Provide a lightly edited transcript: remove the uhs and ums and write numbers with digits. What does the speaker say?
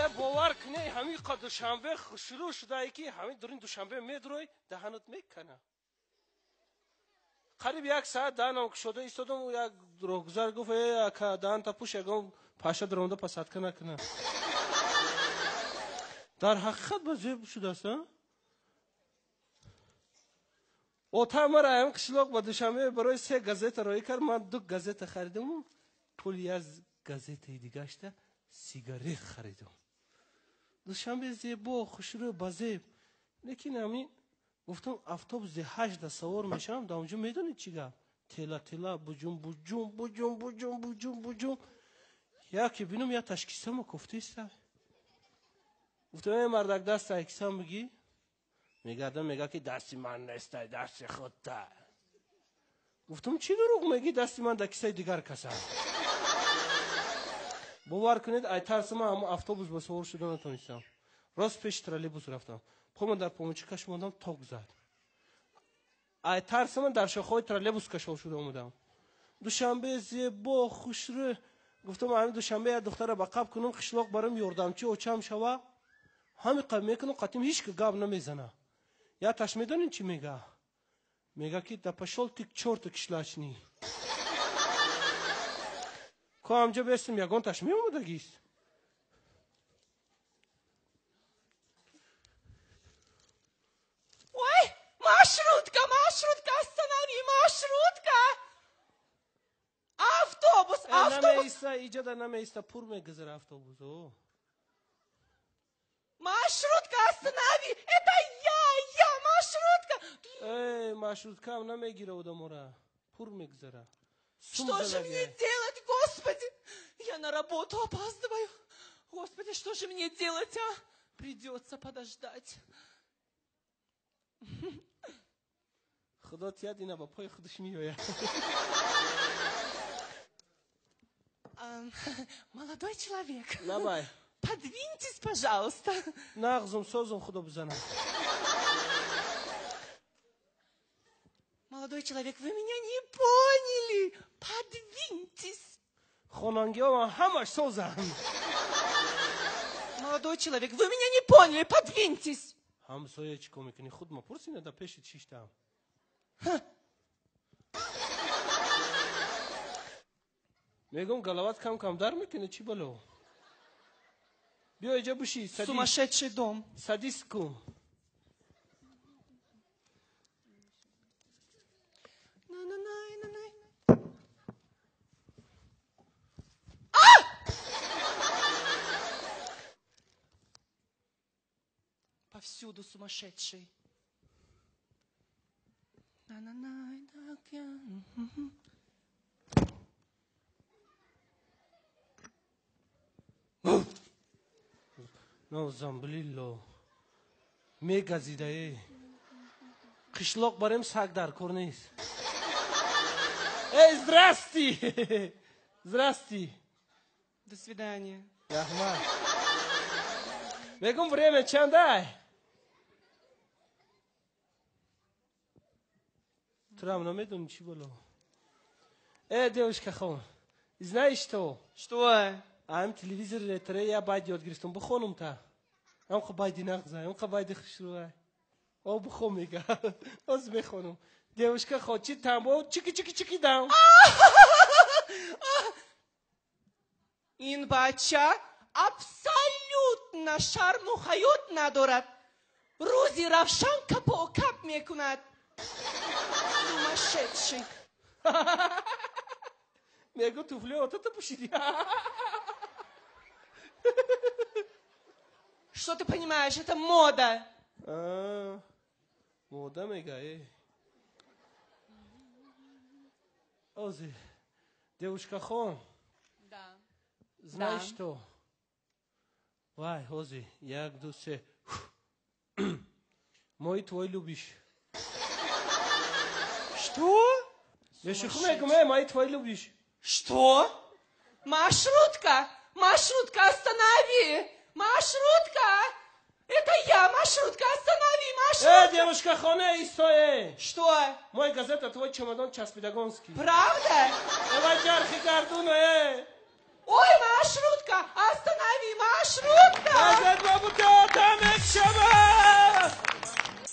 Бовар кунед, ҳамин қа Душанбе шурӯъ шудае ки ҳамин дурин Душанбе медурой, даҳанат мекана. Қариб як саат даҳанам кушода истодам, як роҳгузар гуфт: э ака, даҳанта пӯш, ягон паша даромада посадка накунад. Дар ҳақиқат ба зеб шудааст, а? Ота мара ҳамин қишлоқ ба Душанбе барои се газета роӣ кард, ман ду газета харидаму пули як газетаи дигашта сигарет харидам. Душанбе зебо, хушрӯ, ба зеб. Лекин ҳамин гуфтам, автобус 18 савор мешавам, дар онҷо медонед чӣ гап? Тела тела, буҷум буҷум, буҷум буҷум, буҷум буҷум. Яке бинам, я ташкисама кофтаиста. Гуфтам: э мардак, даста кисам бигӣ. Мегардам, мега ки дасти ман нестай, дасти худта. Гуфтам: чӣ дурӯғ мегӣ, дасти ман дар кисаи дигар каса. Бовар кунед, ай тарси ман ҳамон автобус ба савор шуда натонистам. Рост пеши троллейбус рафтам. Пома дар помочи каш мондам, ток зад. Ай тарси ман дар шохаҳои троллейбус кашол шуда омадам. Душанбе зебо, хушрӯ. Гуфтам, ҳамин Душанбе як духтара ба қаб кунам, қишлоқ барам ёрдамчи очам шава. Ҳамин қаб мекунам, қатим ҳеч ки гап намезана. Я таш медонед чӣ мега? Мега ки да пошёл ты к чёрту кишлачный. Ко ҳамҷо бестим, ягон таш меомадагист. Ой, маршрутка, маршрутка, останови, маршрутка! Автобус, автобус! Намеиста, иҷода намеиста, пур мегузара автобус. О. Маршрутка, останови! Это я, маршрутка! Эй, маршруткам намегира одамора. Пур мегузара. Что же мне делать, господи? Я на работу опаздываю. Господи, что же мне делать, а? Придется подождать. Худо тият, ина ба пои худаш меояд. Молодой человек. Лабай. Подвиньтесь, пожалуйста. Нағзум, созум, худо бизанад. Молодой человек, вы меня не поняли. Подвиньтесь. Хонангиҳо ҳамаш созанд. Молодой человек, вы меня не поняли. Подвиньтесь. Ҳамсоя, чӣ кор мекунӣ? Худ ма пурсина, да пеши чиштам. Мегӯм, галават кам кам дар мекунӣ, чӣ бало? Биё иҷа буши. Сумасшедший дом. Садись кун. На-на-най-на-най. А! Повсюду сумасшедший. На-на-най, на океан. Навзамблилло. Мегазидае. Қишлоқ барем, саг дар кор нест. Эй, здрасти! Здрасти. До свидания. Раҳмат. Мегум, время чандай? Турам намедонӣ, чӣ бало? Э, девушка хон, знаешь что? Что? Ам телевизор ретре я байд ёд гирифтам, бихонум та. Амқа байди нағзай, амқа байди хушрӯай. О, бихон мега. Оз мехонум. Девушка хон, чи тамбо, чики чики чики дам. Ин бача абсолютно шарму ҳаёт надорад. Рӯзи равшан капокап мекунад. Сумасшедший. Мегу, туфли отата пӯшидӣ. Что ты понимаешь? Это мода. А, мода мега, э. Ози, девушка хон. Да. Знаешь Да. что? Вай, ози, як, ду, се. Мой твой любишь. Что? Я шӯхӣ мекунам, э, мои твой любишь. Что? Маршрутка! Маршрутка, останови! Маршрутка! Это я, маршрутка, останови, маршрутка! Э, девушка хона, истое. Что? Мой газета, твой чемодан часпидагонский. Правда? Давай чархи гардуна, э. Ой, маршрутка, останови, маршрутка! Газет ма бутиота мекшама.